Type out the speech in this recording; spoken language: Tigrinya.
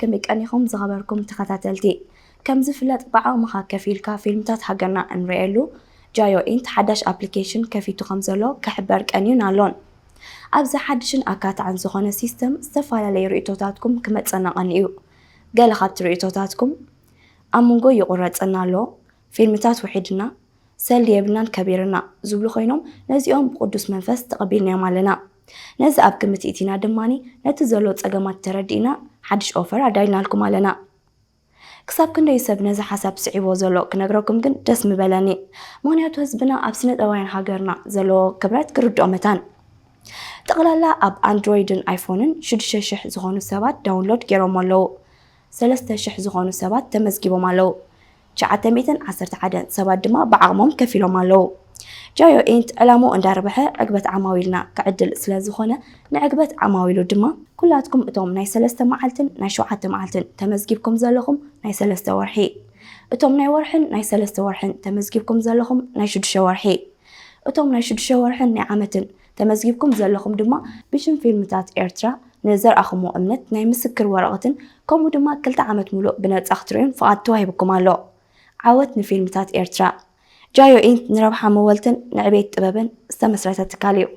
ከመይ ቀኒኹም ዝኸበርኩም ተኸታተልቲ? ከም ዝፍለጥ ብዓቕምኻ ከፊልካ ፊልምታት ሃገርና እንርእየሉ ጃዮ ኢንት ሓዳሽ ኣፕሊኬሽን ከፊቱ ከም ዘሎ ክሕበር ቀንዩን ኣሎን። ኣብዚ ሓድሽን ኣካታዕን ዝኾነ ሲስተም ዝተፈላለዩ ርእይቶታትኩም ክመጸና ቀንዩ። ገለ ካብቲ ርእይቶታትኩም ኣብ መንጎ ይቑረጸና ኣሎ፣ ፊልምታት ውሒድና፣ ሰልዲ የብልናን ከቢርና ዝብሉ ኮይኖም ነዚኦም ብቅዱስ መንፈስ ተቐቢልናዮም ኣለና። ነዚ ኣብ ግምት እቲና ድማኒ ነቲ ዘሎ ጸገማት ተረዲእና ሓድሽ ኦፈር ኣዳሊናልኩም ኣለና። ክሳብ ክንደይ ሰብ ነዚ ሓሳብ ስዒቦ ዘሎ ክነግረኩም ግን ደስ ምበለኒ። ምኽንያቱ ህዝብና ኣብ ስነ ጥበባውያን ሃገርና ዘለዎ ክብረት ክርድኦ መታን። ጠቕላላ ኣብ ኣንድሮይድን ኣይፎንን ሽዱሽተ ሽሕ ዝኾኑ ሰባት ዳውንሎድ ገይሮም ኣለዉ። ሰለስተ ሽሕ ዝኾኑ ሰባት ተመዝጊቦም ኣለዉ። ትሽዓተ ሚእትን ዓሰርተ ሓደን ሰባት ድማ ብዓቕሞም ከፊሎም ኣለዉ። ጃዮ ኢንት ዕላምኡ እንዳርብሐ ዕግበት ዓማዊልና ክዕድል ስለ ዝኾነ ንዕግበት ዓማዊሉ ድማ ኩላትኩም እቶም ናይ ሰለስተ መዓልትን ናይ ሸውዓተ መዓልትን ተመዝጊብኩም ዘለኹም ናይ ሰለስተ ወርሒ፣ እቶም ናይ ወርሕን ናይ ሰለስተ ወርሕን ተመዝጊብኩም ዘለኹም ናይ ሽዱሽተ ወርሒ፣ እቶም ናይ ሽዱሽተ ወርሕን ናይ ዓመትን ተመዝጊብኩም ዘለኹም ድማ ብሽም ፊልምታት ኤርትራ ንዘርኣኹምዎ እምነት ናይ ምስክር ወረቐትን ከምኡ ድማ ክልተ ዓመት ሙሉእ ብነጻ ክትርእዩን ፍቓድ ተዋሂብኩም ኣሎ። ዓወት ንፊልምታት ኤርትራ! ጃዮ ኢንት ንረብሓ መወልትን ንዕቤት ጥበብን ዝተመስረተ ትካል እዩ።